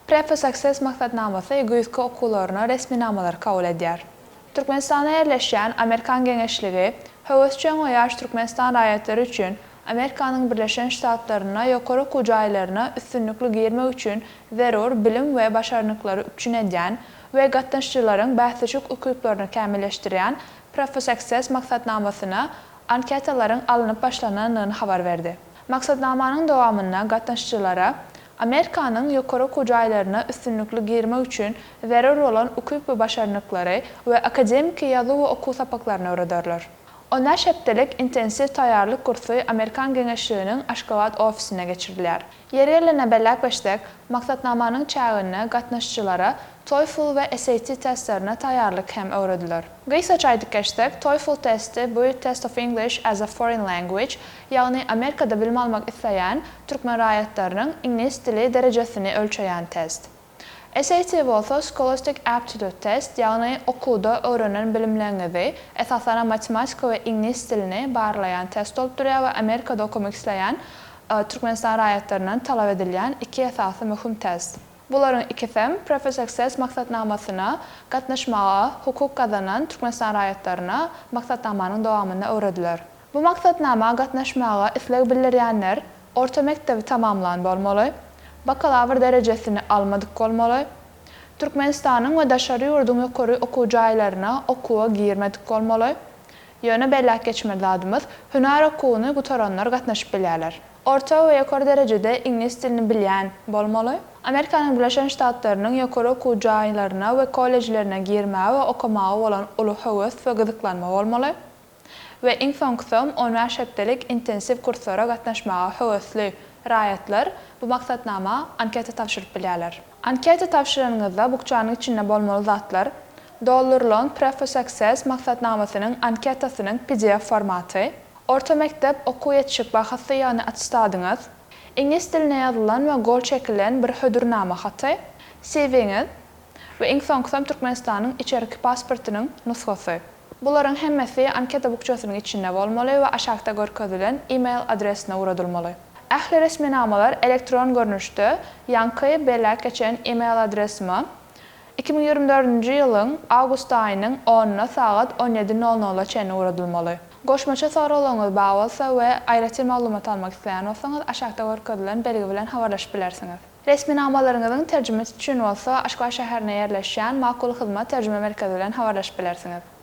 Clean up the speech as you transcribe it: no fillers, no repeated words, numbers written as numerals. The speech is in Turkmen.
Prep for Success maksatnamasy güýzki okuwlaryna resminamalary kabul edýär. Türkmenistanda ýerleşýän Amerikan geňeşligi, höwesjeň we ýaş Türkmenistan raýatlary üçin Amerikanyň Birleşen Ştatlaryna ýokary okuw jaýlaryna üstünlikli girmek üçin zerur bilim we başarnyklary üpjün edýän we gatnaşyjylaryň bäsleşik ukyplaryny kämilleşdirýän Prep for Success maksatnamasyna anketalaryň alnyp başlanandygyny habar berdi. Maksatnamanyň dowamynda gatnaşyjylara Amerikanyň ýokary okuw jaýlaryna üstünlikli girmek üçin zerur bolan ukyp we başarnyklary we akademiki ýazuw we okuw sapaklaryny öwrederler. 15 hepdelik intensiw taýýarlyk kursy Amerikan geňeşliginiň Aşgabat ofisinde geçirilýär. Ýeri gelende belläp geçsek, maksatnamanyň çäginde gatnaşyjylara TOEFL we SAT testlerine taýýarlyk hem öwrediler. Gysgaça aýdyp geçsek, TOEFL testi bu Test of English as a Foreign Language, ýagny Amerikada bilim almak isleýän türkmen raýatlarynyň iňlis dili derejesini ölçeýän test. SAT bolsa Scholastic Aptitude Test, ýagny okuwda öwrenen bilimleriňizi, esasanam matematika we iňlis dilini barlaýan test bolup durýar we Amerikada okamak isleýän Türkmenistan raýatlaryndan talap edilýän iki esasy möhüm test. Bularyň ikisem Prep for Success maksatnamasyna gatnaşmaga hukuk gazanan Türkmenistan raýatlaryna maksatnamanyň dowamynda öwrediler. Bu maksatnama gatnaşmaga isleg bildirýänler orta mekdebi tamamlan bolmaly, bakalawr derejesini almadyk bolmaly, Türkmenistanyň we daşary ýurduň ýokary okuw jaýlaryna okuwa girmedik bolmaly. Ýöne belläp geçmeli zadymyz, hünär okuwyny gutaranlar gatnaşyp bilýärler. Orta we ýokary derejede iňlis dilini bilýän bolmaly. Amerikanyň Birleşen Ştatlarynyň ýokary okuw jaýlaryna we kollejlerine girmäge we okamaga bolan uly höwes we gyzyklanma bolmaly. We iň soňkusam 15 hepdelik intensiw kurslara gatnaşmaga höwesli raýatlar bu maksatnama anketa tabşyryp bilýärler. Anketa tabşyranyňyzda bukjanyň içinde bolmaly zatlar, doldurylan Prep for Success maksatnamasynyň anketasynyň pdf formaty, orta mekdep okuw ýetişik bahasy ýagny attestadyňyz, iňlis diline ýazylan we gol çekilen bir hödürnama haty, CV-ňiz we iň soňkusam Türkmenistanyň içerki pasportynyň nusgasy. Bularyň hemmesi anketa bukjasynyň içinde bolmaly we aşakda görkezilen e-mail adresine ugradylmaly. Ähli resminamalar elektron görnüşde ýaňky belläp geçen e-mail adresime 2024-nji ýylyň awgust aýynyň onuna sagat 17 nol nola çenli ugradylmaly. Goşmaça soraglaryňyz bar bolsa we aýratyn maglumat almak isleýän bolsaňyz aşakda görkezilen belgi bilen habarlaşyp bilersiňiz. Resminamalaryňyzyň terjimesi üçin bolsa Aşgabat şäherinde ýerleşýän Makul Hyzmat terjime merkezi bilen habarlaşyp bilersiňiz.